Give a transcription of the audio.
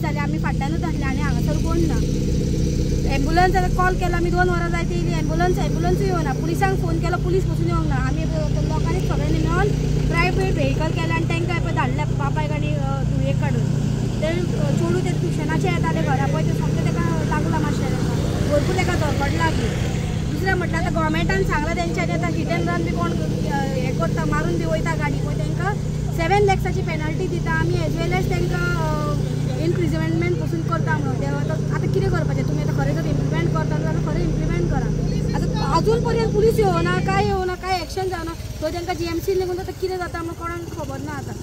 जालें. आमी फाटल्यानूच आसले आनी हांगासर कोण ना. एम्बुलन्स आतां कॉल केला आमी 2 वरां जायत येयली, एम्बुलन्सूय येवना. पुलिसांक फोन केलो, पुलीस पसून येवंक ना. आमी लोकांनी सगळ्यांनी मेळोन प्रायवेट व्हेकल केलें आनी तांकां पळय धाडलें बापायक आनी धुवेक काडून. ते चेडूं ते ट्युशनाचें येतालें घरा पळय तें सामकें ताका लागलां मातशें, भरपूर ताका धडपडलां बी. दुसरें म्हटल्यार आतां गोवोरमेंटान सांगलां तेंच्यांनी आतां हिट एंड रन बी कोण हें करता मारून बी वयता गाडी पळय तांकां 7 लॅक्साची पेनल्टी दिता आमी, एज वेल एज तांकां इनप्रिजमेंट पसून करता म्हणून. ते आतां कितें करपाचें तुमी? आतां खरें जर इम्प्लिमेंट करता जाल्यार खरें इम्प्लिमेंट करा. आतां अजून पर्यंत पुलीस येवना, काय येवना, काय एक्शन जावना. थंय तांकां GMC निघून आतां कितें जाता म्हणून कोणाक खबर ना आतां.